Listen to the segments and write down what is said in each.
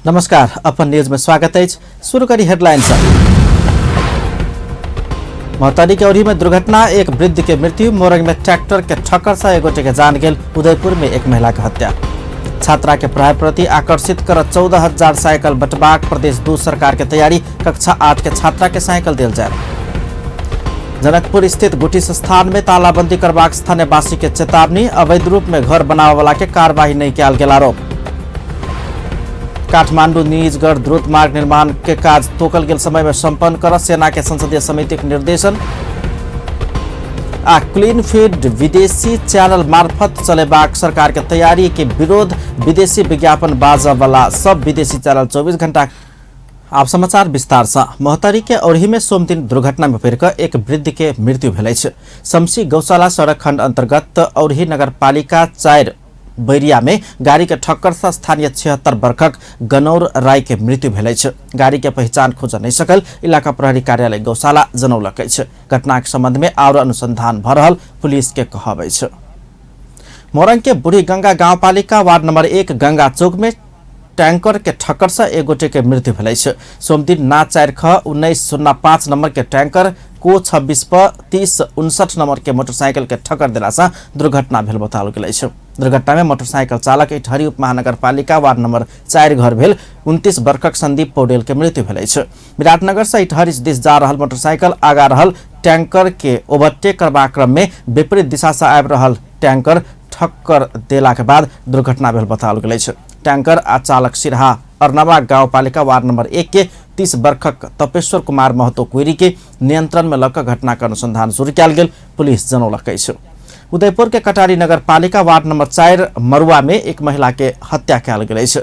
नमस्कार, अपन न्यूज में स्वागत है। शुरू करी हेडलाइन से। महोत्तरी के औरी में दुर्घटना, एक वृद्ध के मृत्यु। मोरंग में ट्रैक्टर के ठक्कर से एक गोटे के जान गेल। उदयपुर में एक महिला के हत्या। छात्रा के पढ़ाई प्रति आकर्षित कर 14,000 साइकिल बटबाक प्रदेश 2 सरकार के तैयारी। कक्षा 8 के छात्रा के साइकिल दिल जाए। जनकपुर स्थित गुठी संस्थान में तालाबंदी करबाक स्थानीयवासी के चेतावनी। अवैध रूप में घर बनावे वाला के कार्रवाई नहीं कयल गेल आरोप। काठमांडू निजगढ़ द्रुत मार्ग निर्माण के काज तोकल गेल समय में संपन्न कर सेना के संसदीय समिति के निर्देशन। आ क्लीन फीड विदेशी चैनल मार्फत चलेबाक सरकार के तैयारी के विरोध। विदेशी विज्ञापन बाजऽ वाला सब विदेशी चैनल 24 घंटा। आप समाचार विस्तार से। महोत्तरी के औरही में सोमदिन दुर्घटना में पड़ि कऽ एक वृद्ध के मृत्यु भेल अछि। शमसी गौशाला सड़क खंड अंतर्गत औरही नगरपालिका 4 बैरिया में गाड़ी के ठक्कर से स्थानीय 76 वर्षक गनौर राय के मृत्यु भेल अछि। गाड़ी के पहचान खोज नहीं सकल इलाका प्रहरी कार्यालय गौशाला जनौलक अछि। घटना के संबंध में और अनुसंधान भ रहल पुलिस के कहब अछि। मोरंग के बूढ़ी गंगा गांवपालिका वार्ड नंबर 1 गंगा चौक में टैंकर के ठक्कर से एक गोटे के मृत्यु भेल अछि। सोमदिन ना 4 ख 1905 नंबर के टैंकर को 26 प 3059 नंबर के मोटरसाइकिल के ठक्कर देला से दुर्घटना भेल बताओल गेल अछि। दुर्घटना में मोटरसाइकिल चालक इटहरी उप महानगरपालिका वार्ड नंबर 4 घर भेल 29 वर्षक संदीप पौडेल के मृत्यु भेल अछि। विराटनगर से इटहरी दिस जा रहल मोटरसाइकिल आगा रहल टैंकर के ओवरटेक करबाक क्रम में विपरीत दिशा से आबि रहल टैंकर ठक्कर देला के बाद दुर्घटना भेल बताओल गेल अछि। टैंकर आ चालक सिरहा अर्नवा गांवपालिका वार्ड नंबर 1 के 30 वर्षक तपेश्वर कुमार महतो कुइरी के नियंत्रण में लऽ कऽ घटना के अनुसंधान शुरू कयल गेल पुलिस जनौलक अछि। उदयपुर के कटारी नगरपालिका वार्ड नंबर 4 मरुआ में एक महिला के हत्या कयल गेल अछि।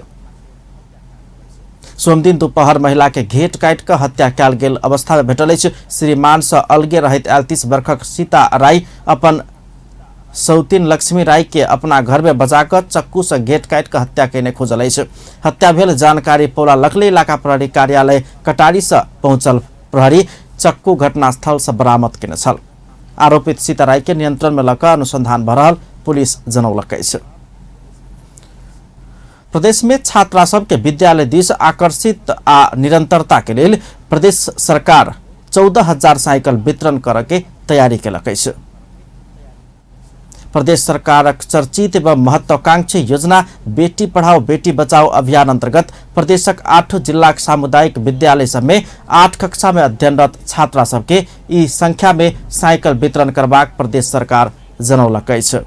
सोमदिन दोपहर महिला के घेट काटि कऽ हत्या कयल गेल अवस्था में भेटल अछि। श्रीमान से अलगे रहैत आयल 30 वर्षक सीता राय अपन सौतीन लक्ष्मी राय के अपना घर में बजा कऽ चक्कू से घेट काटि कऽ हत्या केने खोजल अछि। हत्या भेल जानकारी पौला लगले इलाका प्रहरी कार्यालय कटारी से पहुंचल प्रहरी चक्कू घटनास्थल से बरामद केने छल। आरोपित सीता राय के नियंत्रण में लऽ कऽ अनुसंधान भऽ रहल पुलिस जनौलक अछि। प्रदेश में छात्रा सबके विद्यालय दिस आकर्षित आ निरंतरता के लेल प्रदेश सरकार 14,000 साइकिल वितरण करऽ के तैयारी केलक अछि। प्रदेश सरकारक चर्चित एवं महत्वाकांक्षी योजना बेटी पढ़ाओ बेटी बचाओ अभियान अंतर्गत प्रदेशक 8 जिलाक सामुदायिक विद्यालय सब में 8 कक्षा में अध्ययनरत छात्रा सबके ई संख्या में साइकिल वितरण करबाक प्रदेश सरकार जनौलक अछि।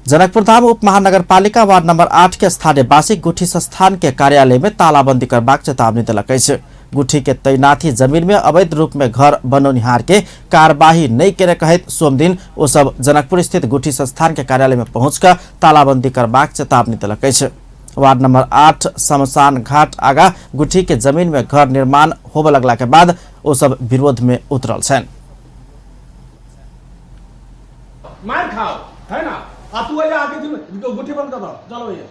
जनकपुरधाम उप महानगरपालिका वार्ड नंबर 8 के स्थानीयवासी गुठी संस्थान के कार्यालय में तालाबंदी करबाक चेतावनी देलक अछि। गुठी के तैनाती जमीन में अवैध रूप में घर बनौनिहार के कार्यवाही नहीं केने कहैत सोमदिन ओ सब जनकपुर स्थित गुठी संस्थान के कार्यालय में पहुंच कऽ तालाबंदी करबाक चेतावनी देलक अछि। वार्ड नंबर 8 शमशान घाट आगा गुठी के जमीन में घर निर्माण होबय लगला के बाद ओ सब विरोध में उतरल छनि। मार खाओ है ना, आ तू आके गुठी बंद कर दो, चलो भैया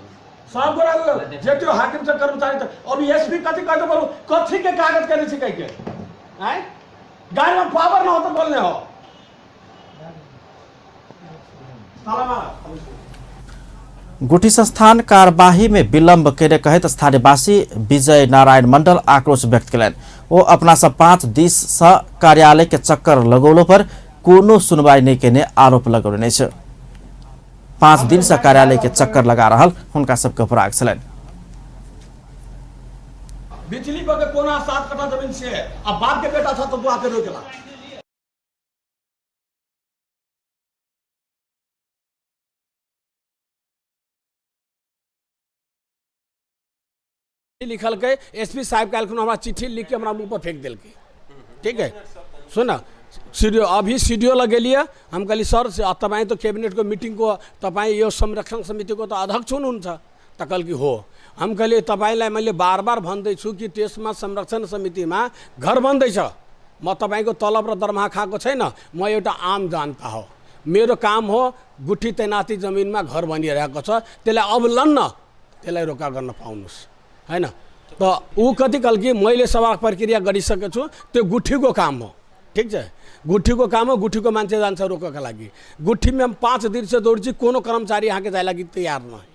सब गोरा जेतियो हाकिम से कर्मचारी तक। अभी एसपी कथी कहते बोलू कथी के कागज करे छी कह के आय गाड़ी में पावर ना हो तो बोलने हो। गुठी संस्थान कार्यवाही में विलंब केने कहैत स्थानीयवासी विजय नारायण मंडल आक्रोश व्यक्त केलनि। ओ अपना सब 5 दिस से कार्यालय के चक्कर लगौलो पर कोनो सुनवाई नहीं केने आरोप लगौने अछि। 5 दिन से कार्यालय के चक्कर लगा रहल हुनका सबके उपराग छलनि। बिजली पर के कोना 7 कट्ठा जमीन से आ बाप के बेटा छ तो दुआ के रोकेला। लिखलकै एसपी साहब काल्हिखुन हमरा चिट्ठी लिख के हमरा मुँह पर फेंक देलकै। ठीक है सुन सीडीओ अभी सीडीओ लग गेलियै, हम कहली सर से तपाईँ त कैबिनेटको मिटिङको तपाईँ यो संरक्षण समितिको त अध्यक्ष हुनुहुन्छ त कहल कि हो। हम कहलियै तपाईँलाई मैले बार बार भन्दैछु कि त्यसमा संरक्षण समितिमा घर बन्दैछ, म तपाईँको तलब र दरमाहा खाएको छैन, म एउटा आम जनता हो, मेरो काम हो गुठी तैनाती जमिनमा घर बनिरहेको छ त्यसलाई अवलन्न त्यसलाई रोका गर्न पाउनुहोस् हैन। त ऊ कति कहल कि मैले सभा प्रक्रिया गरिसकेको छु, त्यो गुठीको काम हो, ठीक छै। गुठीको काम हो, गुठीको मान्छे जान्छ रोक्नका लागि। गुठीमे हम 5 दिनसँ दौड़ छी, कोनो कर्मचारी अहाँके जाय लागि तैयार नहि।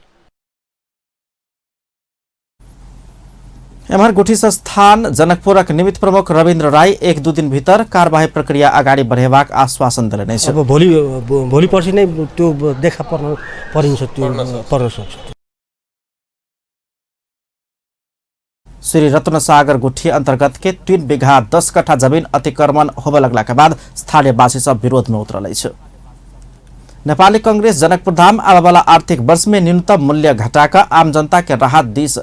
एम्हर गुठी संस्थान जनकपुरक निमित्त प्रमुख रविन्द्र राई 1-2 दिन भीतर कार्यवाही प्रक्रिया अगाडि बढेबाक आश्वासन देलनि अछि। अब भोलि पर्सि नै त्यो देखा पर्न परिन्छ, त्यो पर्न सक्छ। श्री रत्नसागर गुठी अंतर्गत के 3 बीघा 10 कट्ठा जमीन अतिक्रमण होबय लगला के बाद स्थानीयवासी सब विरोध में उतरल अछि। नेपाली कांग्रेस जनकपुरधाम आबयवला आर्थिक वर्ष में न्यूनतम मूल्य घटाकर आम जनता के राहत this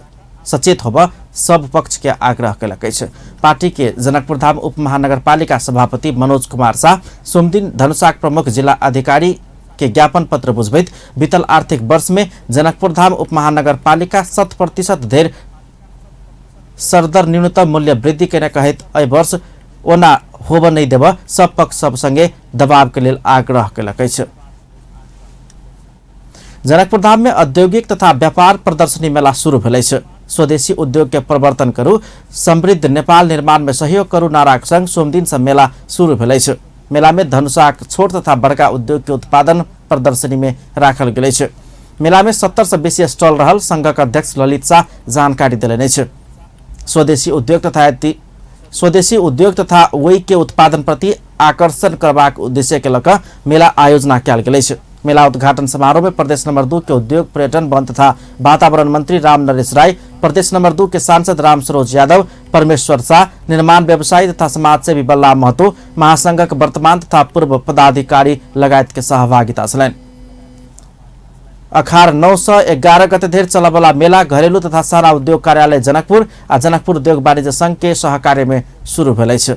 सचेत होबय सब पक्ष के आग्रह कयलक अछि। पार्टी के जनकपुरधाम उप महानगरपालिका सभापति मनोज कुमार शाह सोमदिन धनुषाक प्रमुख जिला अधिकारी के ज्ञापन पत्र बुझबैत बीतल आर्थिक वर्ष में जनकपुरधाम उप महानगरपालिका 100% धेर सरदर न्यूनतम मूल्य वृद्धि केने कहैत एहि वर्ष ओना होबय नहि देबय सब पक्ष सब संगे दबाव के लेल आग्रह कयलक अछि। जनकपुरधाम में औद्योगिक तथा व्यापार प्रदर्शनी मेला शुरू भेल अछि। स्वदेशी उद्योग के प्रवर्तन करू, समृद्ध नेपाल निर्माण में सहयोग करू नाराक संग सोमदिन से मेला शुरू भेल अछि। मेला में धनुषाक छोट तथा बड़का उद्योग के उत्पादन प्रदर्शनी में राखल गेल अछि। मेला में 70 से बेसी स्टॉल रहल संघक अध्यक्ष ललित शाह जानकारी देलनि अछि। स्वदेशी उद्योग तथा ओहि के उत्पादन प्रति आकर्षण करबाक उद्देश्य के लऽ मेला आयोजना कयल गेल अछि। मेला उद्घाटन समारोह में प्रदेश नंबर 2 के उद्योग, पर्यटन, वन तथा वातावरण मंत्री राम नरेश राय, प्रदेश नंबर 2 के सांसद राम सरोज यादव, परमेश्वर शाह, निर्माण व्यवसायी तथा समाजसेवी बलराम महतो, महासंघक वर्तमान तथा पूर्व पदाधिकारी लगायत के सहभागिता छलनि। अखार 9 से 11 गते धरि चलबला मेला घरेलू तथा सारा उद्योग कार्यालय जनकपुर आ जनकपुर उद्योग वाणिज्य संघ के सहकार्य में शुरू भेल अछि।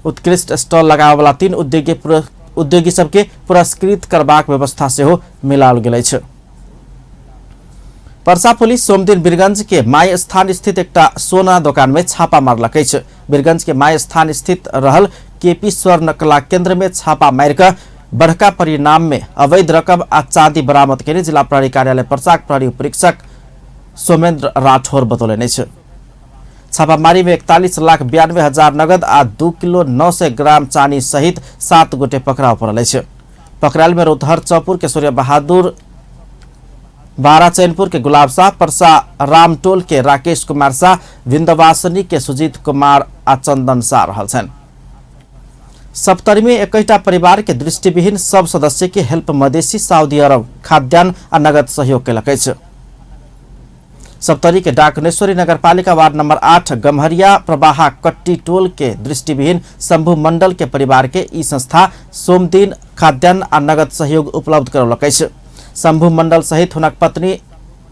उत्कृष्ट स्टॉल लगाबयवला 3 उद्योगी सबके पुरस्कृत करबाक व्यवस्था सेहो मिलाओल गेल अछि। परसा पुलिस सोमदिन वीरगंज के माई स्थान स्थित एकटा सोना दोकान में छापा मारलक अछि। वीरगंज के माई स्थान स्थित रहल केपी स्वर्ण कला केंद्र में छापा मारिकऽ बड़का परिणाम में अवैध रकम आ चांदी बरामद केने जिला प्रहरी कार्यालय परसाक प्रहरी उपरीक्षक सोमेन्द्र राठौर बतौलनि अछि। छापामारी में 41,92,000 नगद आ 2 किलो 900 ग्राम चानी सहित 7 गोटे पकड़ाव पड़ल अछि। पकड़ायल में रौतहर चौपुर के सूर्य बहादुर, बारा चैनपुर के गुलाब शाह, परसा रामटोल के राकेश कुमार शाह, विंध्यवासिनी के सुजीत कुमार आ चंदन शाह रहल छनि। सप्तरी में 21टा परिवार के दृष्टिविहीन सब सदस्य के हेल्प मदेशी सऊदी अरब खाद्यान्न आ नगद सहयोग कयलक अछि। सप्तरी के डाकनेश्वरी नगरपालिका वार्ड नंबर 8 गम्हरिया प्रवाहा कट्टी टोल के दृष्टिविहीन शंभु मंडल के परिवार के ई संस्था सोमदिन खाद्यान्न आ नगद सहयोग उपलब्ध करौलक अछि। शंभु मंडल सहित हुनक पत्नी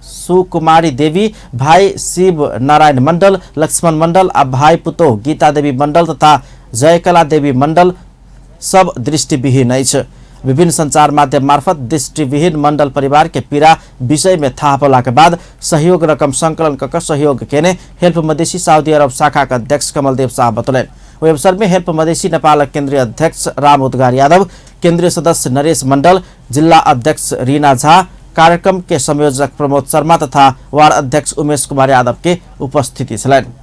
सुकुमारी देवी, भाई शिव नारायण मंडल, लक्ष्मण मंडल आ भाई पुतोह गीता देवी मंडल तथा जयकला देवी मंडल सब दृष्टिविहीन अछि। विभिन्न संचार माध्यम मार्फत दृष्टिविहीन मंडल परिवार के पीड़ा विषय में थाहा पौला के बाद सहयोग रकम संकलन कऽ सहयोग केने हेल्प मदेशी सऊदी अरब शाखा के अध्यक्ष कमलदेव शाह बतौलनि। ओहि अवसर में हेल्प मदेशी नेपाल केंद्रीय अध्यक्ष राम उद्गार यादव, केंद्रीय सदस्य नरेश मंडल, जिला अध्यक्ष रीना झा, कार्यक्रम के संयोजक प्रमोद शर्मा तथा वार्ड अध्यक्ष उमेश कुमार यादव के उपस्थिति छलनि।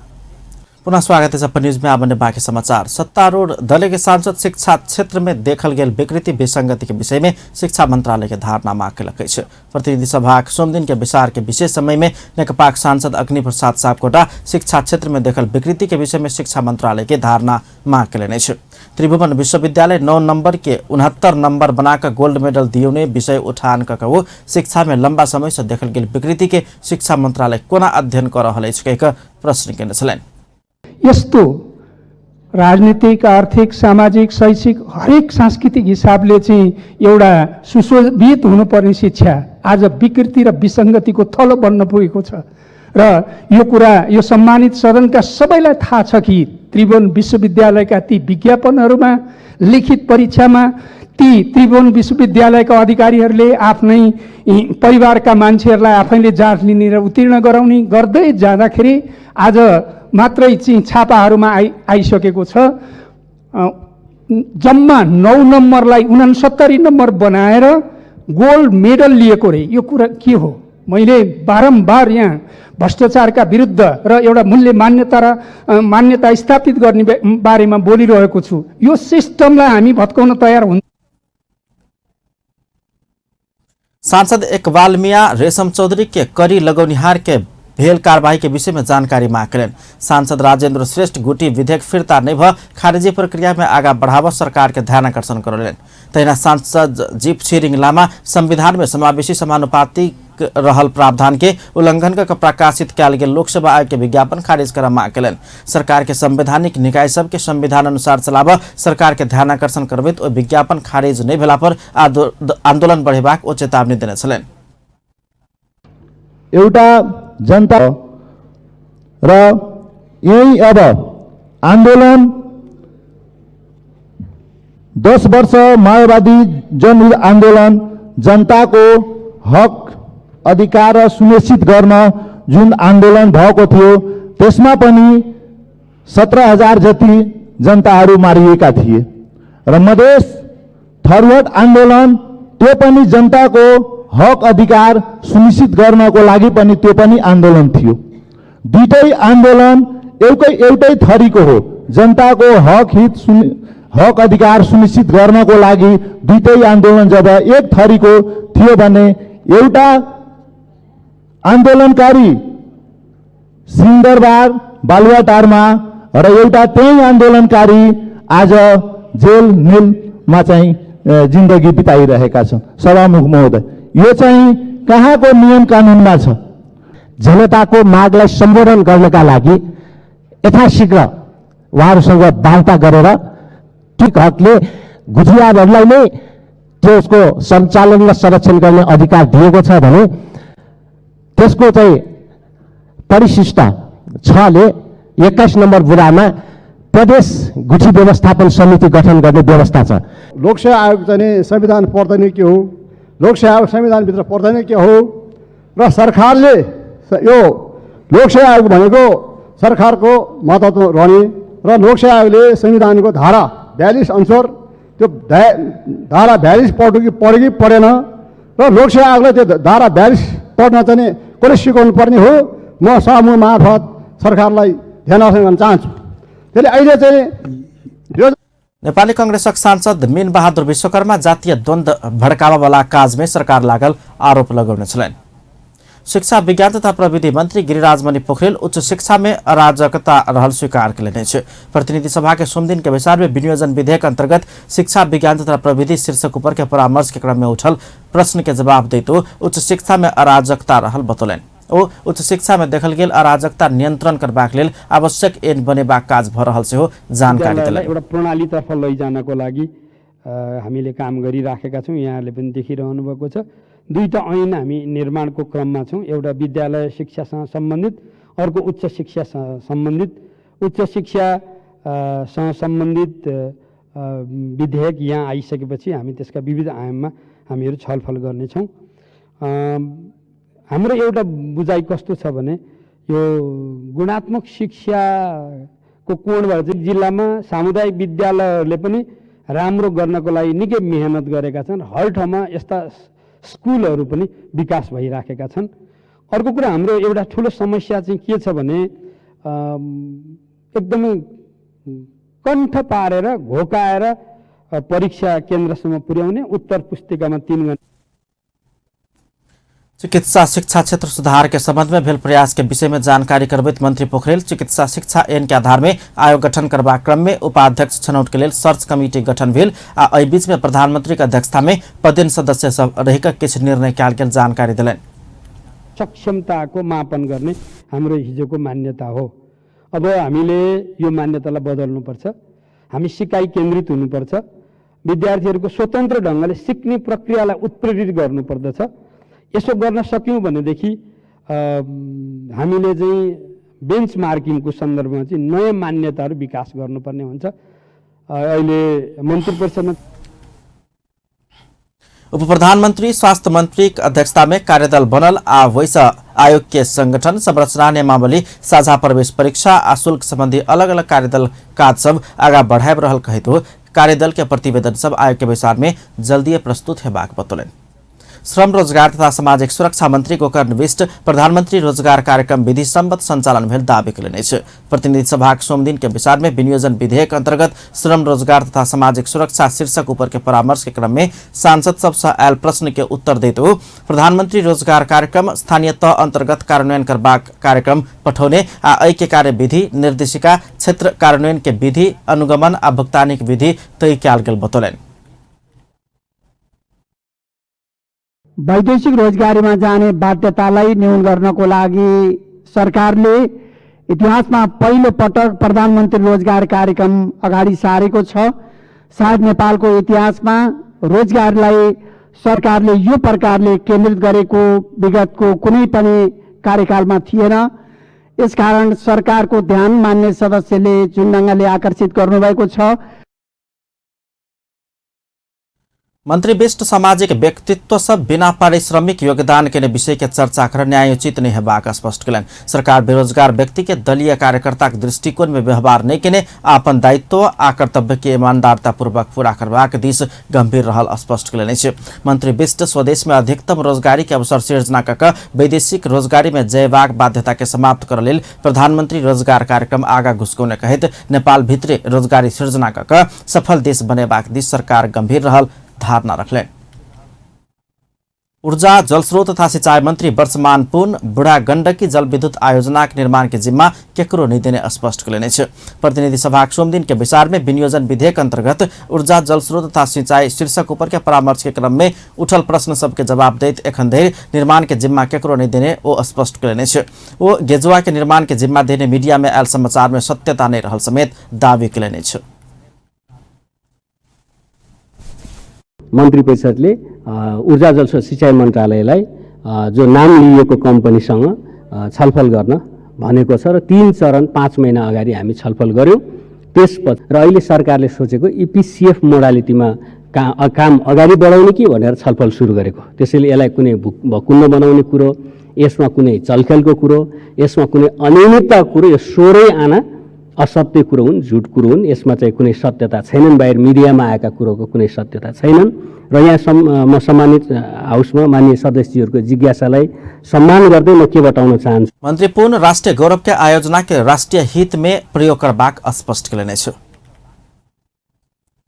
पुनः स्वागत है अपन न्यूज में। आबने बाकी समाचार। सत्तारूढ़ दल के सांसद शिक्षा क्षेत्र में देखल गेल विकृति विसंगति के विषय में शिक्षा मंत्रालय के धारणा मांग कयलक अछि। प्रतिनिधि सभा सोमदिन के विचार के विशेष समय में नेकपाक सांसद अग्नि प्रसाद सापकोटा शिक्षा क्षेत्र में देखल विकृति के विषय में शिक्षा मंत्रालय के धारणा मांग कयलनि अछि। त्रिभुवन विश्वविद्यालय 9 नंबर के 69 नंबर बनाकर गोल्ड मेडल दियौने विषय उठान कऽ ओ शिक्षा में लंबा समय से देखल गेल विकृति के शिक्षा मंत्रालय कोना अध्ययन कऽ रहल अछि कहि कऽ प्रश्न केने छलनि। यस्तो राजनीतिक, आर्थिक, सामाजिक, शैक्षिक हरेक सांस्कृतिक हिसाबले चाहिँ एउटा सुशोभित हुनुपर्ने शिक्षा आज विकृति र विसङ्गतिको थलो बन्न पुगेको छ र यो कुरा यो सम्मानित सदनका सबैलाई थाहा छ कि त्रिभुवन विश्वविद्यालयका ती विज्ञापनहरूमा, लिखित परीक्षामा ती त्रिभुवन विश्वविद्यालयका अधिकारीहरूले आफ्नै परिवारका मान्छेहरूलाई आफैले जाँच लिने र उत्तीर्ण गराउने गर्दै जाँदाखेरि आज मात्रै चाहिँ छापाहरूमा आइसकेको छ। जम्मा 9 नम्बरलाई 69 नम्बर बनाएर गोल्ड मेडल लिएको रे, यो कुरा के हो? मैले बारम्बार यहाँ भ्रष्टाचारका विरुद्ध र एउटा मूल्य मान्यता र मान्यता स्थापित गर्ने बारेमा बोलिरहेको छु। यो सिस्टमलाई हामी भत्काउन तयार हुन्छ। सांसद इकबाल मियां रेशम चौधरी के करी लगौनिहार के भेल कार्रवाई के विषय में जानकारी मांग करें। सांसद राजेंद्र श्रेष्ठ गुटी विधेयक फिर्ता नहीं भ खारिजी प्रक्रिया में आगा बढ़ाव सरकार के ध्यान आकर्षण करलन। तहिना सांसद जीप छिरिङ लामा संविधान में समावेशी समानुपातिक रहल प्रावधान के उल्लंघन कर प्रकाशित कयल गेल लोकसभा आयोग के विज्ञापन खारिज कर मांग कयलनि। सरकार के संवैधानिक निकाय सब के संविधान अनुसार चलाब सरकार के ध्यान आकर्षण करबैत ओ विज्ञापन खारिज नहि भेला पर आंदोलन बढ़ेबाक ओ चेतावनी देने छलनि। एउटा जनता र यही अब आन्दोलन 10 वर्ष माओवादी जनहित आन्दोलन जनताको हक अधिकार सुनिश्चित गर्न जुन आन्दोलन भएको थियो त्यसमा पनि 17,000 जति जनताहरू मारिएका थिए र मधेस थरुहट आन्दोलन त्यो पनि जनताको हक अधिकार सुनिश्चित गर्नको लागि पनि त्यो पनि आन्दोलन थियो। दुईटै आन्दोलन एउटै थरीको हो। जनताको हक हित हक अधिकार सुनिश्चित गर्नको लागि दुईटै आन्दोलन जब एक थरीको थियो भने एउटा आन्दोलनकारी सिंहदरबार बालुवाटारमा र एउटा त्यही आन्दोलनकारी आज जेल मिलमा चाहिँ जिन्दगी बिताइरहेका छन्। सभामुख महोदय, यो चाहिँ कहाँको नियम कानुनमा छ? जनताको मागलाई सम्बोधन गर्नका लागि यथाशीघ्र उहाँहरूसँग वार्ता गरेर ठिक हकले गुठियारहरूलाई नै त्यसको सञ्चालन र संरक्षण गर्ने अधिकार दिएको छ भने त्यसको चाहिँ परिशिष्ट 6 ले 21 नम्बर बुदामा प्रदेश गुठी व्यवस्थापन समिति गठन गर्ने व्यवस्था छ। लोकसेवा आयोग चाहिँ संविधान पर्दैन के हो? लोकसेवा आयोग संविधानभित्र पर्दैन के हो? र सरकारले यो लोकसेवा आयोग भनेको सरकारको महत्त्व रहने र लोकसेवा आयोगले संविधानको धारा 42 अनुसार त्यो धारा 42 पढ्यो कि पढ्यो कि पढेन र लोकसेवा आयोगले त्यो धारा 42 पढ्न चाहिँ कसले सिकाउनु पर्ने हो? म सभामुख मार्फत सरकारलाई ध्यान आकर्षण गर्न चाहन्छु। त्यसले अहिले चाहिँ यो नेपाली कांग्रेसक सांसद मीन बहादुर विश्वकर्मा जातीय द्वन्द्व भड़काबऽवला काज में सरकार लागल आरोप लगौने छलनि। शिक्षा विज्ञान तथा प्रविधि मंत्री गिरिराजमणि पोखरेल उच्च शिक्षा में अराजकता रहल स्वीकार कयलनि अछि। प्रतिनिधि सभा के सोमदिन के बैसार में विनियोजन विधेयक अंतर्गत शिक्षा विज्ञान तथा प्रविधि शीर्षक ऊपर के परामर्श के क्रम में उठल प्रश्न के जवाब दैत ओ उच्च शिक्षा में अराजकता रहल बतौलनि। ओ उच्च शिक्षा में देखल गेल अराजकता नियंत्रण करबाक लेल आवश्यक ऐन बनेबाक काज भ रहल सेहो जानकारी देलनि। एउटा प्रणालीतर्फ लैजानको लागि हामीले काम गरिराखेका छौँ। यहाँहरूले पनि देखिरहनु भएको छ। दुईटा ऐन हामी निर्माणको क्रममा छौँ। एउटा विद्यालय शिक्षासँग सम्बन्धित, अर्को उच्च शिक्षासँग सम्बन्धित। उच्च शिक्षासँग सम्बन्धित विधेयक यहाँ आइसकेपछि हामी त्यसका विविध आयाममा हामीहरू छलफल गर्नेछौँ। हाम्रो एउटा बुझाइ कस्तो छ भने यो गुणात्मक शिक्षाको कोणबाट चाहिँ जिल्लामा सामुदायिक विद्यालयहरूले पनि राम्रो गर्नको लागि निकै मेहनत गरेका छन्। हर ठाउँमा यस्ता स्कुलहरू पनि विकास भइराखेका छन्। अर्को कुरा हाम्रो एउटा ठुलो समस्या चाहिँ के छ भने एकदमै कण्ठ पारेर घोकाएर परीक्षा केन्द्रसम्म पुर्याउने, उत्तर पुस्तिकामा 3 घन्टा। चिकित्सा शिक्षा क्षेत्र सुधार के संबंध में भेल प्रयास के विषय में जानकारी करबैत मंत्री पोखरेल चिकित्सा शिक्षा ऐन के आधार में आयोग गठन करबाक क्रम में उपाध्यक्ष छनौट के लेल सर्च कमिटी गठन भेल आ एहि बीच में प्रधानमंत्री के अध्यक्षता में पदेन सदस्य सब रहि किछु निर्णय कयल गेल जानकारी देलनि। सक्षमताको मापन गर्ने हाम्रो हिजोको मान्यता हो। अब हामीले यो मान्यतालाई बदल्नुपर्छ। हामी सिकाइ केन्द्रित हुनुपर्छ। विद्यार्थीहरूको स्वतन्त्र ढङ्गले सिक्ने प्रक्रियालाई उत्प्रेरित गर्नुपर्दछ। यसो गर्न सक्यौँ भनेदेखि हामीले चाहिँ बेन्च मार्किङको सन्दर्भमा चाहिँ नयाँ मान्यताहरू विकास गर्नुपर्ने हुन्छ। अहिले मन्त्री परिषदमा उप प्रधानमंत्री स्वास्थ्य मंत्री के अध्यक्षता में कार्यदल बनल आ वैसा आयोग के संगठन संरचना नियमावली साझा प्रवेश परीक्षा आ शुल्क संबंधी अलग अलग कार्यदल काज सब आगा बढ़ाए रहल कहैत कार्यदल के प्रतिवेदन सब आयोग के बैसार में जल्दी प्रस्तुत हेबाक बतौलनि। श्रम रोजगार तथा सामाजिक सुरक्षा मंत्री गोकर्ण विष्ट प्रधानमंत्री रोजगार कार्यक्रम विधि सम्मत संचालन भेल दावी कयलनि अछि। प्रतिनिधि सभाक सोमदिन के बैसार में विनियोजन विधेयक अंतर्गत श्रम रोजगार तथा सामाजिक सुरक्षा शीर्षक ऊपर के परामर्श के क्रम में सांसद सब से आयल प्रश्न के उत्तर दैत ओ प्रधानमंत्री रोजगार कार्यक्रम स्थानीय तह अंतर्गत कार्यान्वयन करबाक कार्यक्रम पठौने आ एहि के कार्यविधि निर्देशिका क्षेत्र कार्यान्वयन के विधि अनुगमन आ भुगतानीक विधि तय कयल गेल बतौलनि। वैदेशिक रोजगारीमा जाने बाध्यतालाई न्यून गर्नको लागि सरकारले इतिहासमा पहिलो पटक प्रधानमन्त्री रोजगार कार्यक्रम अगाडि सारेको छ। सायद नेपालको इतिहासमा रोजगारलाई सरकारले यो प्रकारले केन्द्रित गरेको विगतको कुनै पनि कार्यकालमा थिएन। यसकारण सरकारको ध्यान मान्य सदस्यले जुन ढङ्गले आकर्षित गर्नुभएको छ। मंत्री विष्ट सामाजिक व्यक्तित्व सब बिना पारिश्रमिक योगदान के विषय के चर्चा कर न्यायोचित नहीं हेबाक स्पष्ट कयलनि। सरकार बेरोजगार व्यक्ति के दलीय कार्यकर्ता के दृष्टिकोण में व्यवहार नहीं केने अपन दायित्व आ कर्तव्य के ईमानदारता पूर्वक पूरा करबाक दिस गंभीर रहल स्पष्ट कयलनि अछि। मंत्री विष्ट स्वदेश में अधिकतम रोजगारी के अवसर सृजना कऽ वैदेशिक रोजगारी में जयबाक बाध्यता के समाप्त करऽ लेल प्रधानमंत्री रोजगार कार्यक्रम आगा घुसकौने कहैत नेपाल भितरे रोजगारी सृजना कऽ सफल देश बनेबाक दिस सरकार गंभीर रहल धारणा रखलनि। ऊर्जा जलस्रोत तथा सिंचाई मंत्री वर्षमान पुन बुढ़ा गंडकी जलविद्युत आयोजनाक निर्माण के जिम्मा केकरो नहीं देने स्पष्ट कयलनि अछि। प्रतिनिधि सभाक सोमदिन के बैसार में विनियोजन विधेयक अंतर्गत ऊर्जा जलस्रोत तथा सिंचाई शीर्षक ऊपर के परामर्श के क्रम में उठल प्रश्न सबके जवाब दैत एखन धरि निर्माण के जिम्मा केकरो नहीं देने ओ स्पष्ट कयलनि अछि। ओ गेजुआ के निर्माण के जिम्मा देने मीडिया में आयल समाचार में सत्यता नहीं रहल समेत दावी कयलनि अछि। मन्त्री परिषदले ऊर्जा जलस्रोत सिंचाई मन्त्रालयलाई जो नाम लिएको कम्पनीसँग छलफल गर्न भनेको छ र 3 चरण 5 महिना अगाडि हामी छलफल गऱ्यौँ। त्यसपछि र अहिले सरकारले सोचेको इपिसिएफ मोडालिटीमा काम अगाडि बढाउने कि भनेर छलफल सुरु गरेको। त्यसैले यसलाई कुनै भकुन्डो बनाउने कुरो, यसमा कुनै चलखेलको कुरो, यसमा कुनै अनियमितताको कुरो, यो 16 आना असत्य कुरो हुन्, झुट कुरो हुन्। यसमा चाहिँ कुनै सत्यता छैनन्, बाहिर मिडियामा आएका कुरोको कुनै सत्यता छैनन्। र यहाँ म सम्मानित हाउसमा माननीय सदस्यहरूको जिज्ञासालाई सम्मान गर्दै म के बताउन चाहन्छु। मंत्री पुन राष्ट्रिय गौरव के आयोजना के राष्ट्रिय हित में प्रयोग करबाक स्पष्ट कयलनि अछि।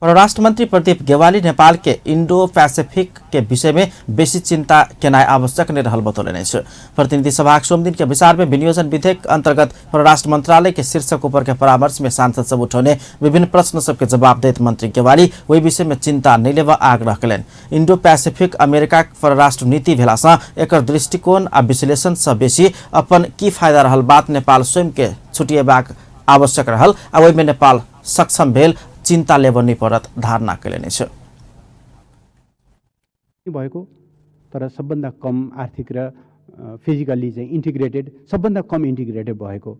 परराष्ट्र मंत्री प्रदीप गेवाली नेपाल के इंडो पैसिफिक के विषय में बेसी चिंता केनाइ आवश्यक नहीं रहल बतौलनि अछि। प्रतिनिधि सभाक सोमदिन के बैसार में विनियोजन विधेयक अंतर्गत परराष्ट्र मंत्रालय के शीर्षक ऊपर के परामर्श में सांसद सब उठौने विभिन्न प्रश्न सबके जवाब दैत मंत्री गेवाली ओहि विषय में चिंता नहीं लेबऽ आग्रह कयलनि। इंडो पैसिफिक अमेरिका परराष्ट्र नीति भेला सँ एकर दृष्टिकोण आ विश्लेषण सँ बेसी अपन की फायदा रहल बात नेपाल स्वयं के छुटिएबाक आवश्यक रहल आ ओहिमे नेपाल सक्षम भेल चिंता लेबऽ नहीं पड़त धारणा कयलनि अछि। भएको तर सबभन्दा कम आर्थिक र फिजिकल्ली चाहिँ इन्टिग्रेटेड, सबभन्दा कम इन्टिग्रेटेड भएको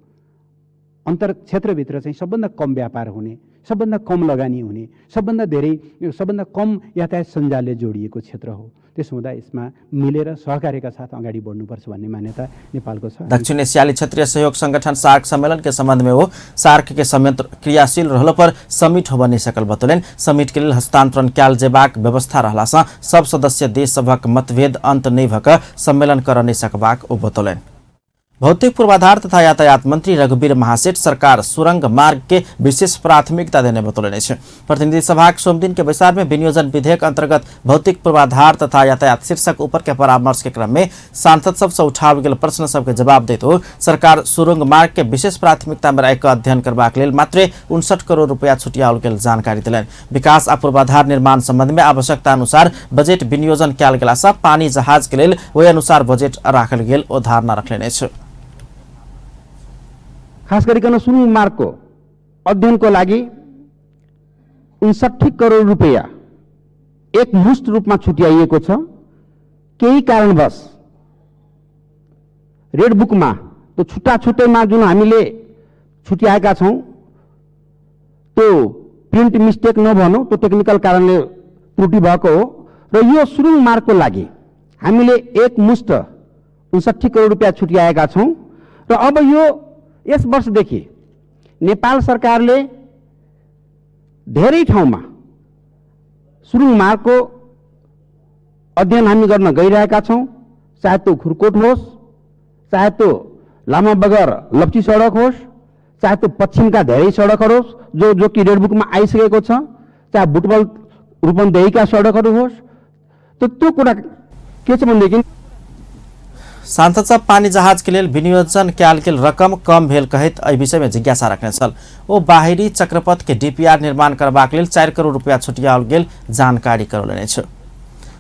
अन्तर क्षेत्रभित्र चाहिँ सबभन्दा कम व्यापार हुने, सबभन्दा कम लगानी हुने, सबभन्दा धेरै सबभन्दा कम यातायात सञ्जालले जोडिएको क्षेत्र हो। त्यसो हुँदा यसमा मिलेर सहकार्यका साथ अगाडि बढ्नुपर्छ भन्ने मान्यता नेपालको छ। दक्षिण एशियाली क्षेत्रीय सहयोग संगठन सार्क सम्मेलन के संबंध में वो सार्क के संयंत्र क्रियाशील रहलो पर समिट होबऽ नहीं सकल बतौलनि। समिट के लेल हस्तांतरण कयल जेबाक व्यवस्था रहला सँ सब सदस्य देश सभक मतभेद अंत नहि भऽ कऽ सम्मेलन करऽ नहि सकबाक ओ बतौलनि। भौतिक पूर्वाधार तथा यातायात मंत्री रघुवीर महासेठ सरकार सुरंग मार्ग के विशेष प्राथमिकता देने बतौलनि अछि। प्रतिनिधि सभाक सोमदिन के बैसार में विनियोजन विधेयक अंतर्गत भौतिक पूर्वाधार तथा यातायात शीर्षक ऊपर के परामर्श के क्रम में सांसद सबसँ उठाओल गेल प्रश्न सबके जवाब दैत ओ सरकार सुरंग मार्ग के विशेष प्राथमिकता में राखि कऽ अध्ययन करबाक लेल मात्रे 59 करोड़ रुपया छुटियाओल गेल जानकारी देलनि। विकास आ पूर्वाधार निर्माण संबंध में आवश्यकता अनुसार बजट विनियोजन कयल गेला सँ पानी जहाज के लेल ओहि अनुसार बजट राखल गेल ओ धारणा रखलनि अछि। खास गरिकन सुरुङ मार्गको अध्ययनको लागि 59 करोड रुपैयाँ एकमुष्ट रूपमा छुट्याइएको छ। केही कारणवश रेड बुकमा त्यो छुट्टा छुट्टैमा जुन हामीले छुट्याएका छौँ त्यो प्रिन्ट मिस्टेक नभनौँ, त्यो टेक्निकल कारणले त्रुटि भएको हो र यो सुरुङ मार्गको लागि हामीले एकमुष्ट 59 करोड रुपैयाँ छुट्याएका छौँ र अब यो यस वर्षदेखि नेपाल सरकारले धेरै ठाउँमा सुरुङ मार्गको अध्ययन हामी गर्न गइरहेका छौँ। चाहे त्यो खुरकोट होस्, चाहे त्यो लामा बगर लप्ची सडक होस्, चाहे त्यो पश्चिमका धेरै सडकहरू होस् जो जो कि रेडबुकमा आइसकेको छ, चाहे बुटवल रूपन्देहीका सडकहरू होस्। त त्यो कुरा के छ भनेदेखि सांसद सब पानी जहाज के लेल विनियोजन कयल गेल रकम कम भेल कहैत एहि विषय में जिज्ञासा रखने छल। ओ बाहिरी चक्रपथ के डीपीआर निर्माण करबाक लेल 4 करोड़ रुपया छुटियाओल गेल जानकारी करौलनि अछि।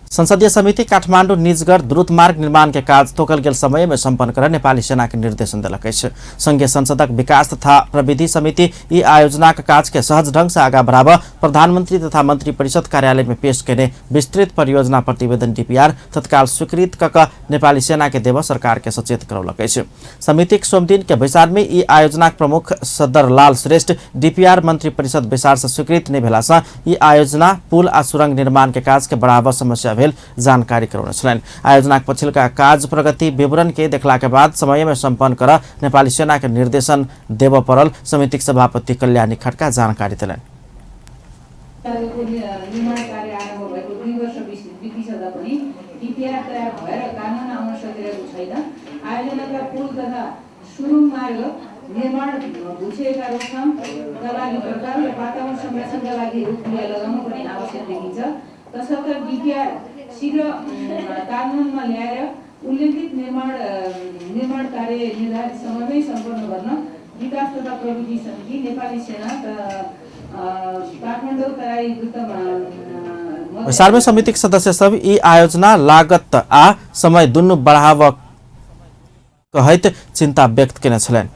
संसदीय समिति काठमाडौँ निजगढ़ द्रुत मार्ग निर्माण के काज तोकल गेल समय में सम्पन्न कर नेपाली सेना के निर्देशन देलक अछि। संघीय संसदक विकास तथा प्रविधि समिति ई आयोजनाक काज के सहज ढंग से आगा बढ़ाब प्रधानमंत्री तथा मंत्री परिषद कार्यालय में पेश केने विस्तृत परियोजना प्रतिवेदन डीपीआर तत्काल स्वीकृत क नेपाली सेना के देव सरकार के सचेत करौलक अछि। समितिक सोमदिन के बैसार में ई आयोजनाक प्रमुख सदरलाल श्रेष्ठ डीपीआर मंत्री परिषद बैसार से स्वीकृत नहि भेला सँ ई आयोजना पुल आ सुरंग निर्माण के काज के बढ़ाब समस्या भेल जानकारी करौने छलनि। आयोजनाक पछिलका काज प्रगति विवरण के देखला के बाद समय में सम्पन्न कर नेपाली सेना के निर्देशन देव पड़ल समितिक सभापति कल्याणी खड्का जानकारी देलनि। निर्माण कार्य आरम्भ भएको 2 वर्ष बितिसक्दा पनि डीपीआर तयार भएर कानुन आउन सकिरहेको छैन। आयोजनाका पुल तथा सुरुङ मार्ग निर्माण भूक्षयका रोकथामका लागि प्रकार र वातावरण संरक्षणका लागि रुख लगाउनु पनि आवश्यक देखिन्छ। तसर्थ डीपीआर शीघ्र कानुनमा ल्याएर उल्लेखित निर्माण कार्य निर्धारित समयमै सम्पन्न गर्न विकास तथा प्रविधि समिति नेपाली सेना काठमाडौँ तराई द्रुत बैसार में समितिक सदस्य सब ई आयोजना लागत आ समय दुनू बढ़ाव कहैत चिंता व्यक्त केने छलनि।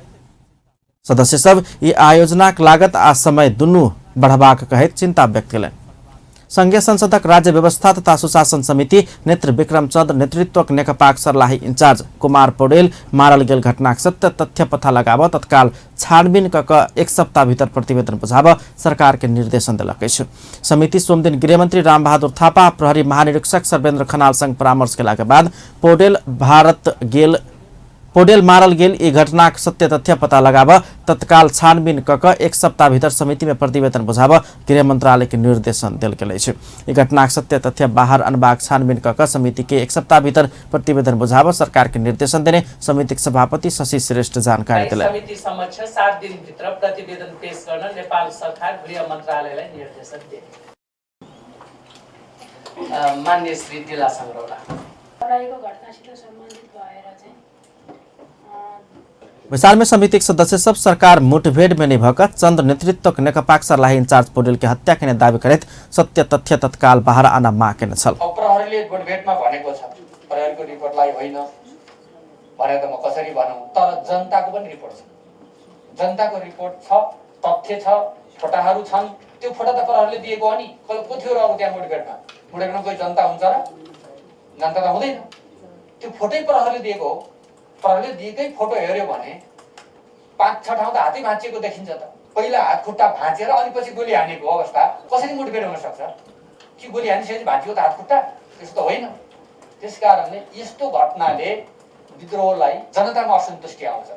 सदस्य सब ई आयोजनाक लागत आ समय दुनू बढ़बाक कहैत चिंता व्यक्त केलनि। संघीय संसदक राज्य व्यवस्था तथा सुशासन समिति नेत्र विक्रम चंद्र नेतृत्वक नेकपाक सर्लाही इंचार्ज कुमार पौडेल मारल गेल घटनाक सत्य तथ्य पता लगाब तत्काल छानबीन क 1 सप्ताह भीतर प्रतिवेदन बुझाब सरकार के निर्देशन देलक अछि। समिति सोमदिन गृहमंत्री रामबहादुर थापा प्रहरी महानिरीक्षक सर्वेन्द्र खनाल संग परामर्श केलाक बाद पौडेल मारल गेल ई घटनाक सत्य तथ्य पता लगाब तत्काल छानबीन क 1 सप्ताह भीतर समिति में प्रतिवेदन बुझाब गृह मंत्रालय के निर्देशन देल गेल अछि। ई घटनाक सत्य तथ्य बाहर अनबाक छानबीन क समिति के 1 सप्ताह भीतर प्रतिवेदन बुझाब सरकार के निर्देशन देने समितिक सभापति शशि श्रेष्ठ जानकारी देलनि। समिति समक्ष 7 दिन भित्र प्रतिवेदन पेश गर्न नेपाल सरकार गृह मन्त्रालयलाई निर्देशन दिए। मान्य श्री दिला संग्रौला घटनासित सम्बन्धित भएर चाहिँ बैसार में समितिक सदस्य सब सरकार मुठभेड़ में नहीं भक चंद्र नेतृत्वक नेकपाक सर्लाही इंचार्ज पौडेल के हत्या केने दावी करैत सत्य तथ्य तत्काल बाहर आना माग केने छल। प्रहरीले मुठभेडमा भनेको छ, प्रहरीको रिपोर्टलाई होइन भने त म कसरी भनौँ, तर जनताको पनि रिपोर्ट छ, जनताको रिपोर्ट छ, तथ्य छ, फोटाहरू छन्। त्यो फोटा त प्रहरीले दिएको हो नि, को थियो र अरू त्यहाँ मुठभेडमा? मुठभेडमा कोही जनता हुन्छ र? जनता त हुँदैन। त्यो फोटै प्रहरीले दिएको हो। प्रहरीले दिएकै फोटो हेऱ्यो भने 5-6 ठाउँ त हातै भाँचिएको देखिन्छ त। पहिला हात खुट्टा भाँचेर अनि पछि गोली हानेको अवस्था कसरी मुठभेड हुन सक्छ? कि गोली हानिसकेपछि भाँचियो त हात खुट्टा? त्यस्तो त होइन। त्यस कारणले यस्तो घटनाले विद्रोहलाई जनतामा असन्तुष्टि आउँछ।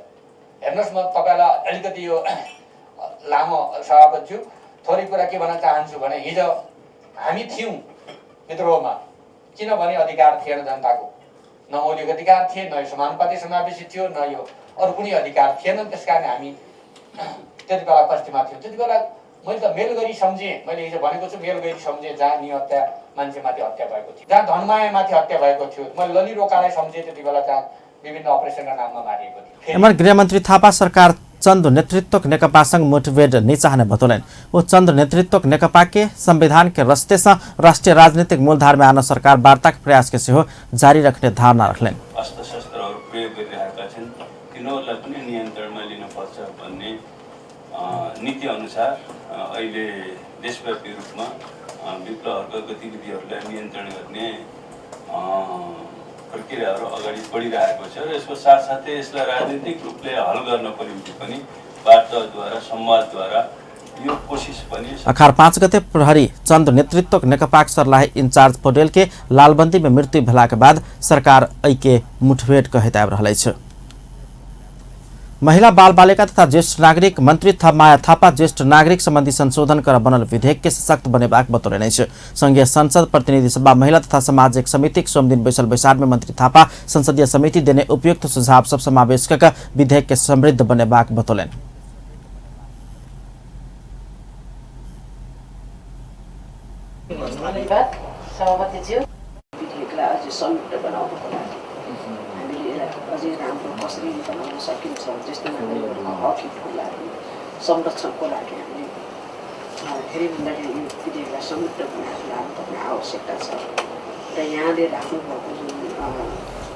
हेर्नुहोस्, म तपाईँलाई अलिकति यो लामो सभापतिज्यू थोरै कुरा के भन्न चाहन्छु भने हिजो हामी थियौँ विद्रोहमा, किनभने अधिकार थिएन जनताको, न मौलिक अधिकार थिए, न यो समानुपातिक समावेशी थियो, न यो अरू कुनै अधिकार थिएन। त्यस कारण हामी त्यति बेला कष्टमा थियौँ। त्यति बेला मैले त मेल गरी सम्झेँ, मैले हिजो भनेको छु, मेल गरी सम्झेँ जहाँ निहत्या मान्छेमाथि हत्या भएको थियो, जहाँ धनमायामाथि हत्या भएको थियो। मैले लली रोकालाई सम्झेँ त्यति बेला, जहाँ विभिन्न अपरेसनका नाममा मारिएको थियो। एमर गृहमन्त्री थापा सरकार चन्द नेतृत्वक नेकपासँग मुठभेड नहीं चाहने बतौलनि। वो चन्द नेतृत्वक नेकपा के संविधान के रस्ते से राष्ट्रिय राजनीतिक मूलधार में आना सरकार वार्ता के प्रयास के सेहो जारी रखने धारणा रखलनि। अस्त्र शस्त्रहरू प्रयोग गरिरहेका छन्, तिनीहरूलाई पनि नियन्त्रणमा लिनुपर्छ भन्ने नीति अनुसार अहिले देशव्यापी रूपमा विप्लवहरूको गतिविधिहरूलाई नियन्त्रण गर्ने प्रक्रियाहरू अगाडि बढिरहेको छ र यसको साथसाथै यसलाई राजनीतिक रूपले हल गर्नको निम्ति पनि वार्ताद्वारा संवादद्वारा यो कोसिस पनि। अखार 5 गते प्रहरी चन्द नेतृत्वक नेकपाक सर्लाही इंचार्ज पौडेल के लालबंदी में मृत्यु भेला के बाद सरकार एके मुठभेड़ कहैत आबि रहल अछि। महिला बाल बालिका तथा ज्येष्ठ नागरिक मंत्री माया थापा ज्येष्ठ नागरिक संबंधी संशोधन कर बनल विधेयक के सशक्त बनेबाक बतौलनि अछि। संघीय संसद प्रतिनिधि सभा महिला तथा सामाजिक समितिक सोमदिन बैसल बैसार में मंत्री थापा संसदीय समिति देने उपयुक्त सुझाव सब समावेश क विधेयक के समृद्ध बनेबाक बतौलनि। अझै राम्रो कसरी बनाउन सकिन्छ, ज्येष्ठ नागरिकहरूको हक हितको लागि, संरक्षणको लागि हामीले धेरैभन्दा धेरै यो विधेयकलाई संयुक्त बनाएर लानुपर्ने आवश्यकता छ र यहाँले राख्नुभएको जुन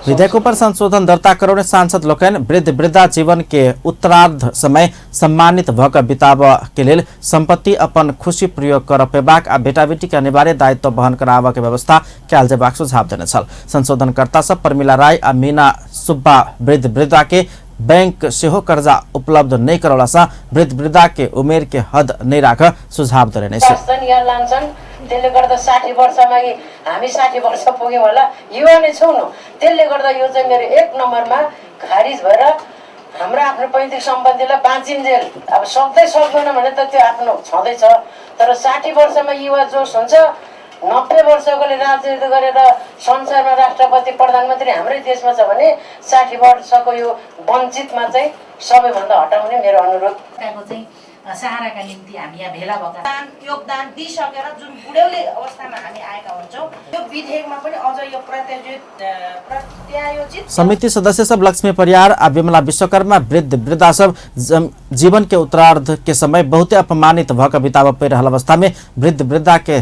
विधेयक पर संशोधन दर्ता कराउने सांसद लोकनि वृद्ध वृद्धा जीवन के उत्तरार्ध समय सम्मानित भऽ कऽ बिताबऽ के लेल संपत्ति अपन खुशी प्रयोग कर पेबाक आ बेटा बेटी के अनिवार्य दायित्व वहन कराबऽ के व्यवस्था कयल जेबाक सुझाव देने छल। संशोधनकर्ता सब प्रमिला राय आ मीना सुब्बा वृद्ध वृद्धा के बैंक सेहो कर्जा उपलब्ध नहि करौला सँ वृद्ध वृद्धा के उमेर के हद नहि राख सुझाव देने छल। त्यसले गर्दा 60 वर्षमा हामी 60 वर्ष पुग्यौँ होला, युवा नै छौँ न, त्यसले गर्दा यो चाहिँ मेरो एक नम्बरमा खारिज भएर हाम्रो आफ्नो पैतृक सम्पत्तिलाई बाँचिन्जेल अब सक्दै सक्दैन भने त त्यो आफ्नो छँदैछ, तर 60 वर्षमा युवा जोस हुन्छ, 90 वर्षकोले राजनीति गरेर संसारमा राष्ट्रपति प्रधानमन्त्री हाम्रै देशमा छ भने 60 वर्षको यो वञ्चितमा चाहिँ सबैभन्दा हटाउने मेरो अनुरोध। सहाराका निम्ति हामी यहाँ भेला भएका योगदान दिइसकेर जुन बुढ्यौली अवस्थामा हामी आएका हुन्छौँ, यो विधेयकमा पनि अझ यो प्रत्यायोजित समिति सदस्य सब लक्ष्मी परियार आ विमला विश्वकर्मा वृद्ध वृद्धा सब जीवन के उत्तरार्ध के समय बहुते अपमानित भऽ कऽ बिताबऽ पड़ि रहल अवस्था में वृद्ध वृद्धा के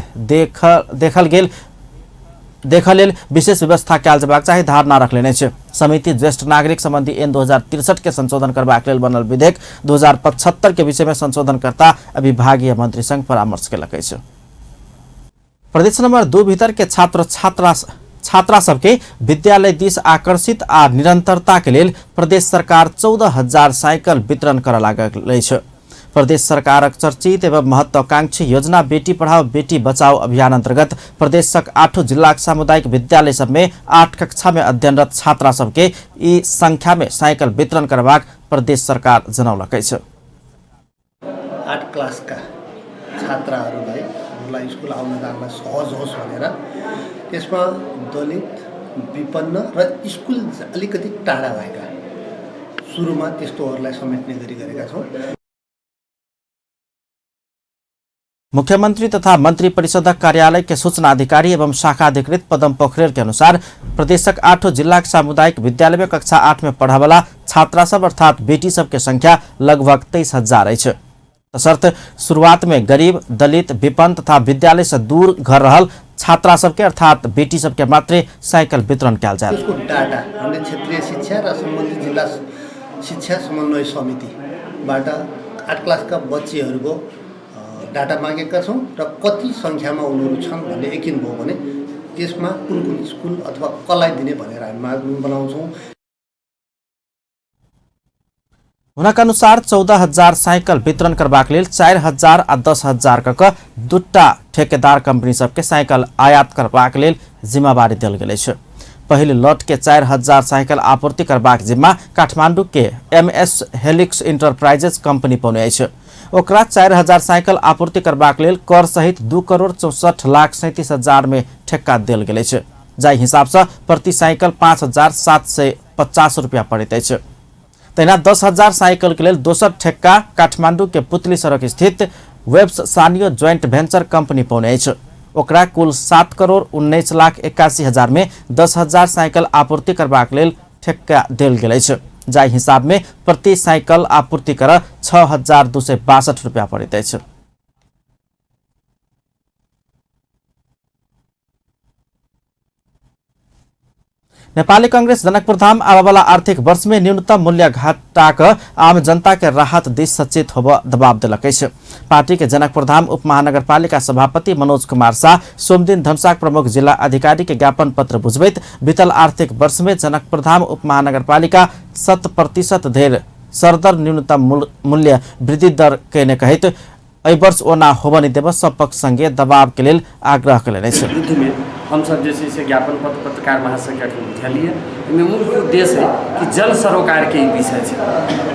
देखल लेल विशेष व्यवस्था कयल जेबाक चाही धारणा रखलेने अछि। समिति ज्येष्ठ नागरिक संबंधी एन 2063 के संशोधन करबाक लेल बनल विधेयक 2075 के विषय में संशोधनकर्ता विभागीय मंत्री संग परामर्श केलक अछि। प्रदेश नंबर 2 भीतर के छात्र छात्रा सबके विद्यालय दिस आकर्षित आ निरंतरता के लेल प्रदेश सरकार 14,000 साइकिल वितरण करऽ लागल अछि। प्रदेश सरकारक चर्चित एवं महत्वाकांक्षी योजना बेटी पढ़ाओ बेटी बचाओ अभियान अंतर्गत प्रदेशक 8 जिलाक सामुदायिक विद्यालय सब में 8 कक्षा में अध्ययनरत छात्रा सबके ई संख्या में साइकिल वितरण करबाक प्रदेश सरकार जनौलक अछि। 8 क्लासका छात्राहरूलाई उनलाई स्कुल आउन जानलाई सहज होस् भनेर त्यसमा दलित, विपन्न र स्कुल अलिकति टाढा भएका सुरुमा त्यस्तोहरूलाई समेट्ने गरी गरेका छौँ। मुख्यमंत्री तथा मंत्री परिषदक कार्यालय के सूचना अधिकारी एवं शाखा अधिकृत पदम पोखरेल के अनुसार प्रदेशक 8 जिलाक सामुदायिक विद्यालय में कक्षा 8 में पढ़ावला छात्रा सब अर्थात बेटी सब के संख्या लगभग 23,000 अछि। तसर्थ शुरुआत में गरीब, दलित, विपन्न तथा विद्यालय से दूर घर रहल छात्रा सबके अर्थात बेटी सबके मात्रे साइकिल वितरण कयल जायत। त्यसको डाटा हामीले क्षेत्रीय शिक्षा र सम्बन्धित जिल्ला शिक्षा समन्वय समितिबाट 8 क्लासका बच्चीहरूको डाटा मागेका छौँ र कति सङ्ख्यामा उनीहरू छन् भन्ने यकिन भयो भने त्यसमा कुन कुन स्कुल अथवा कसलाई दिने भनेर हामी माग बनाउँछौँ। हुनका अनुसार 14,000 साइकिल वितरण करबाक लेल 4,000 आ 10,000 क दूटा ठेकेदार कंपनी सबके साइकिल आयात करबाक लेल जिम्मेवारी देल गेल अछि। पहिल लट के 4,000 साइकिल आपूर्ति करबाक जिम्मा काठमांडू के एमएस हेलिक्स इंटरप्राइजेज कंपनी पौने अछि। ओकरा 4,000 साइकिल आपूर्ति करबाक लेल कर सहित 2,64,37,000 में ठेक्का देल गेल अछि, जाहि हिसाब से प्रति साइकिल 5,750 रुपया पड़ैत अछि। तहिना 10,000 साइकिल के लेल दोसर ठेक्का काठमांडू के पुतली सड़क स्थित Waves Sanyo joint venture company पौने अछि। ओकरा कुल 7,19,81,000 में 10,000 साइकिल आपूर्ति करबाक लेल ठेक्का देल गेल अछि, जाहि हिसाब में प्रति साइकिल आपूर्ति कर 6,262 रुपया पड़ैत अछि। नेपाली कांग्रेस जनकपुरधाम आबयवला आर्थिक वर्ष में न्यूनतम मूल्य घटाक आम जनता के राहत दिस सचेत होबय दबाव देलक अछि। पार्टी के जनकपुरधाम उप महानगरपालिका सभापति मनोज कुमार शाह सोमदिन धनुषाक प्रमुख जिला अधिकारी के ज्ञापन पत्र बुझबैत बीतल आर्थिक वर्ष में जनकपुरधाम उप महानगरपालिका 100% धेर सरदर न्यूनतम मूल्य वृद्धि दर केने कहैत एहि वर्ष ओना होबनी देब सब पक्ष संगे दबाव के लेल आग्रह कयलनि अछि। विरुद्धमे हमसब जे छै से ज्ञापन पत्र पत्रकार महासंघ के अखन बुझलियै। एहिमे मुख्य उद्देश्य है कि जन सरोकारके ई विषय छै।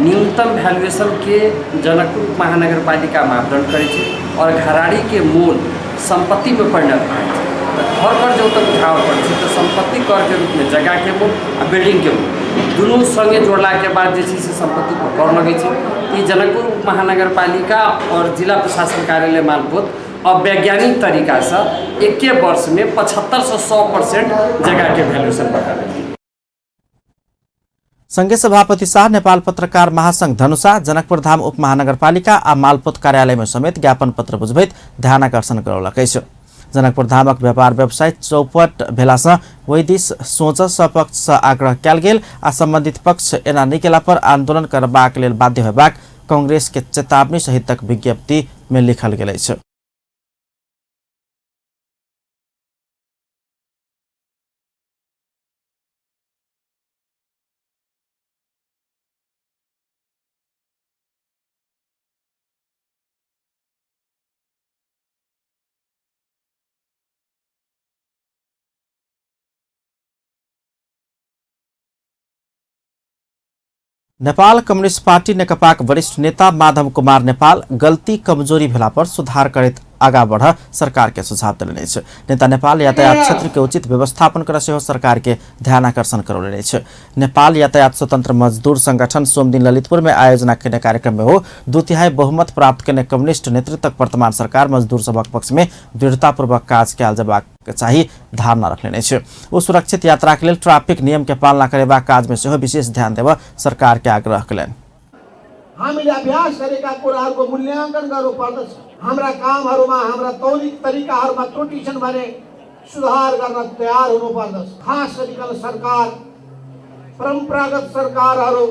न्यूनतम वैल्यूएशन के जनकपुर महानगरपालिका मापदंड करै छै और घराड़ीके मोल सम्पत्तिमे परिणत भए जाइ छै। तऽ घर कर जब तक उठाबऽ पड़ै छै तऽ सम्पत्ति करके रूपमे जगहके मोल आ बिल्डिंगके मोल दुनू सङ्गे जोड़लाके बाद जे छै से सम्पत्ति पर कर लगै छै। ई जनकपुर महानगरपालिका और जिला प्रशासन कार्यालय मालपोत अवैज्ञानिक तरीकासँ एके वर्षमे 75 से 100% जगहके वैल्यूएशन बढ़ा देलकै। संघीय सभापति शाह नेपाल पत्रकार महासंघ धनुषा, जनकपुर धाम उप महानगरपालिका आ मालपोत कार्यालय में समेत ज्ञापन पत्र बुझबैत ध्यानाकर्षण करौलक अछि। जनकपुर धामक व्यापार व्यवसाय चौपट भेलासँ ओहि दिस सोच सपक्ष सँ आग्रह कयल गेल आ संबंधित पक्ष एना नहि केला पर आंदोलन करबाक लेल बाध्य होयबाक कांग्रेस के चेतावनी सहितक विज्ञप्ति में लिखल गेल अछि। नेपाल कम्युनिस्ट पार्टी नेकपाक वरिष्ठ नेता माधव कुमार नेपाल गलती कमजोरी भेला पर सुधार करैत आगा बढ़ सरकार के सुझाव देलनि अछि। नेता नेपाल यातायात क्षेत्र के उचित व्यवस्थापन कर सेहो सरकार के ध्यानाकर्षण करौलनि अछि। नेपाल यातायात स्वतंत्र मजदूर संगठन सोमदिन ललितपुर में आयोजना केने कार्यक्रम में हो 2/3 बहुमत प्राप्त केने कम्युनिस्ट नेतृत्वक वर्तमान सरकार मजदूर सभक पक्ष में दृढ़तापूर्वक काज कयल जेबाक चाही धारणा रखलनि अछि। ओ सुरक्षित यात्रा के लेल ट्रैफिक नियम के पालना करेबाक काज में सेहो विशेष ध्यान देबऽ सरकार के आग्रह कयलनि। हामीले अभ्यास गरेका कुराहरूको मूल्याङ्कन गर्नुपर्दछ। हाम्रा कामहरूमा, हाम्रा तौलिक तरिकाहरूमा त्रुटि छन् भने सुधार गर्न तयार हुनुपर्दछ। खास गरिकन सरकार, परम्परागत सरकारहरू,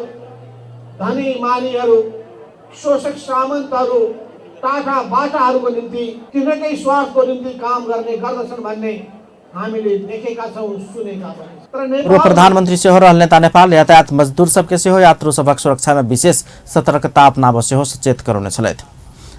धनी मानीहरू, शोषक सामन्तहरू, टाटा बाटाहरूको निम्ति, तिनीहरूकै स्वार्थको निम्ति काम गर्ने गर्दछन् भन्ने हामीले देखेका छौँ, सुनेका पनि। पूर्व प्रधानमन्त्री सेहो रहल नेता नेपाल यातायात मजदूर सबके सेहो यात्रु सभक सुरक्षा में विशेष सतर्कता अपनाबऽ सेहो सचेत करौने छलथि।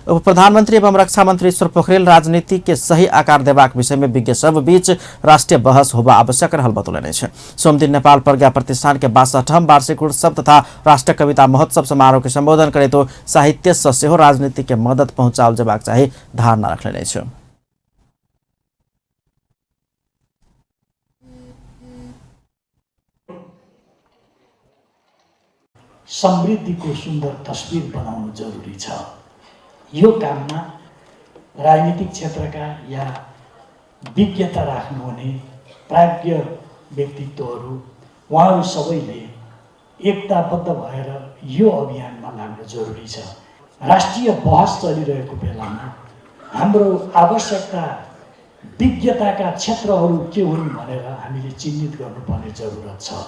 उप प्रधानमन्त्री एवं रक्षा मन्त्री ईश्वर पोखरेल राजनीति के सही आकार देबाक विषय में विज्ञ सब बीच राष्ट्रिय बहस होबा आवश्यक रहल बतौलनि अछि। सोमदिन नेपाल प्रज्ञा प्रतिष्ठान के 62म वार्षिक उत्सव तथा राष्ट्रीय कविता महोत्सव समारोह के संबोधन करैत ओ साहित्य सँ सेहो राजनीति के मदद पहुँचाओल जेबाक चाही धारणा रखलनि अछि। समृद्धिको सुन्दर तस्बिर बनाउनु जरुरी छ। यो काममा राजनीतिक क्षेत्रका या विज्ञता राख्नुहुने प्राज्ञ व्यक्तित्वहरू उहाँहरू सबैले एकताबद्ध भएर यो अभियानमा लाग्नु जरुरी छ। राष्ट्रिय बहस चलिरहेको बेलामा हाम्रो आवश्यकता विज्ञताका क्षेत्रहरू के हुन् भनेर हामीले चिन्हित गर्नुपर्ने जरुरत छ।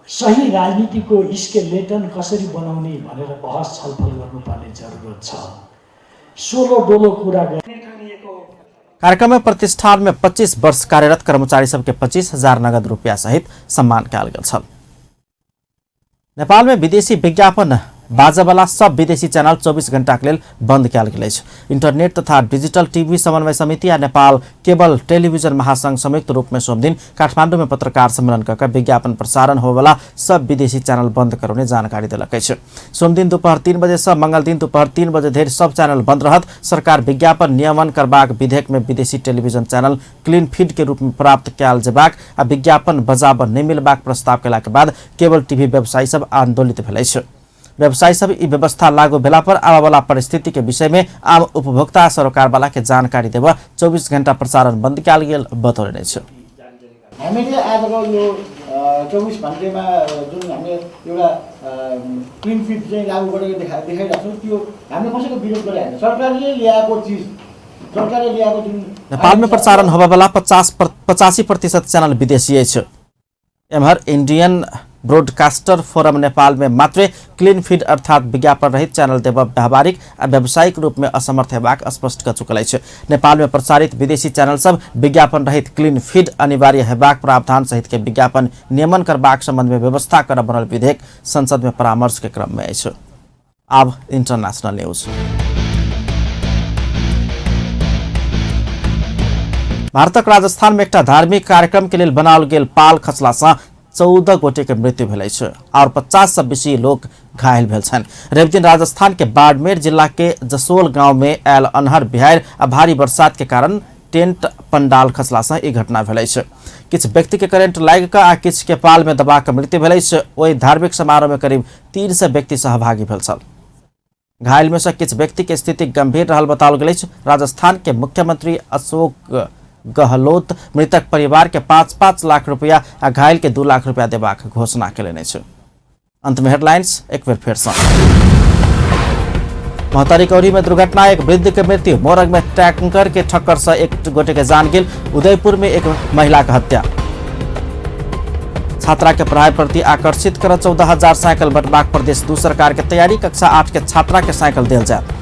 सही राजनीतिको स्केलेटन कसरी बनाउने भनेर बहस छलफल गर्नुपर्ने जरुरत छ। सोलो डोलो कुरा कार्यक्रम में प्रतिष्ठान में 25 वर्ष कार्यरत कर्मचारी सबके 25,000 नगद रुपया सहित सम्मान कयल गेल छल। नेपाल में विदेशी विज्ञापन बाजबला सब विदेशी चैनल 24 घंटा के लेल बंद कयल गेल अछि। इंटरनेट तथा डिजिटल टीवी समन्वय समिति आ नेपाल केबल टेलीविजन महासंघ संयुक्त रूप में सोमदिन काठमाडौँ में पत्रकार सम्मेलन कऽ विज्ञापन प्रसारण होबला सब विदेशी चैनल बंद करौने जानकारी देलक अछि। सोमदिन दोपहर 3 बजे से मंगल दिन दोपहर 3 बजे धरि सब चैनल बंद रहत। सरकार विज्ञापन नियमन करबाक विधेयक में विदेशी टेलीविजन चैनल क्लीन फीड के रूप में प्राप्त कयल जेबाक आ विज्ञापन बजाब नहि मिलबाक प्रस्ताव कयलाक बाद केबल टीवी व्यवसायी सब आंदोलित भेल अछि। व्यवसायी सब ई व्यवस्था लागू भेला पर आबऽवला परिस्थिति के विषय में आम उपभोक्ता सरोकारवाला के जानकारी देब 24 घंटा प्रसारण बंद कयल गेल बतौलनि अछि। हामीले आजको यो 24 घन्टेमा जुन हामीले एउटा क्लिन फिड चाहिँ लागू गरेको देखाइरहेको छौँ, त्यो हामीले कसैको विरोध गरेको होइन। सरकारले ल्याएको चिज, सरकारले ल्याएको जुन नेपाल में प्रसारण होबऽवला 85% चैनल विदेशी अछि। एम्हर इंडियन ब्रॉडकास्टर फोरम नेपाल में मात्रै क्लीन फीड अर्थात विज्ञापन रहित चैनल देब व्यावहारिक आ व्यावसायिक रूप में असमर्थ हेबाक स्पष्ट क चुकल अछि। नेपाल में प्रसारित विदेशी चैनल सब विज्ञापन रहित क्लीन फीड अनिवार्य हेबाक प्रावधान सहित के विज्ञापन नियमन करबाक संबंध में व्यवस्था कर बनल विधेयक संसद में परामर्श के क्रम में अछि। आब इंटरनेशनल न्यूज। भारतक राजस्थान में एकटा धार्मिक कार्यक्रम के लेल बनाओल गेल पाल खसला सँ 14 गोटे के मृत्यु भेल अछि और 50 सँ बेसी लोक घायल भेल छनि। रविदिन राजस्थान के बाड़मेर जिला के जसोल गांव में आयल अन्हर बिहार आ भारी बरसात के कारण टेंट पंडाल खसला सँ ई घटना भेल अछि। किछु व्यक्ति के करेंट लागि कऽ आ किछु के पाल में दबा कऽ मृत्यु भेल अछि। ओहि धार्मिक समारोह में करीब 300 व्यक्ति सहभागी भेल छल। घायल में से किछु व्यक्ति के स्थिति गंभीर रहल बताओल गेल अछि। राजस्थान के मुख्यमंत्री अशोक गहलोत मृतक परिवार के 5-5 लाख रुपया आ घायल के 2 लाख रुपया देबाक घोषणा केलनि अछि। अंत में हेडलाइंस एक बेर फेर सँ। महोत्तरी कौरी में दुर्घटना, एक वृद्ध के मृत्यु। मोरंग में टैंकर के ठक्कर से एक गोटे के जान गेल। उदयपुर में एक महिला के हत्या। छात्रा के पढ़ाई प्रति आकर्षित कर 14,000 साइकिल बंटबाक प्रदेश 2 सरकार के तैयारी। कक्षा 8 के छात्रा के साइकिल देल जायत।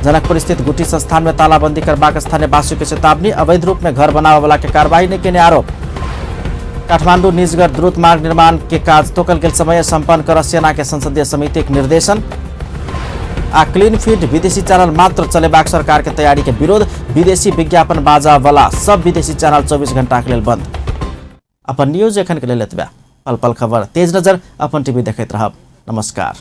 जनकपुर स्थित गुटी संस्थान में तालाबंदी करबाक स्थानीय वासी के चेतावनी। अवैध रूप में घर बनावे वाला के कार्रवाई नहीं केने आरोप। काठमांडू निजगढ़ द्रुत मार्ग निर्माण के काज तोकल गेल समय संपन्न कर सेना के संसदीय समिति के निर्देशन। आ क्लीन फीड विदेशी चैनल मात्र चलेबाक सरकार के तैयारी के विरोध। विदेशी विज्ञापन बाजा वाला सब विदेशी चैनल 24 घंटा के लेल बंद। अपन न्यूज एखन के लेल एतबे। पल पल खबर तेज नजर अपन टीवी देखैत रहब। नमस्कार।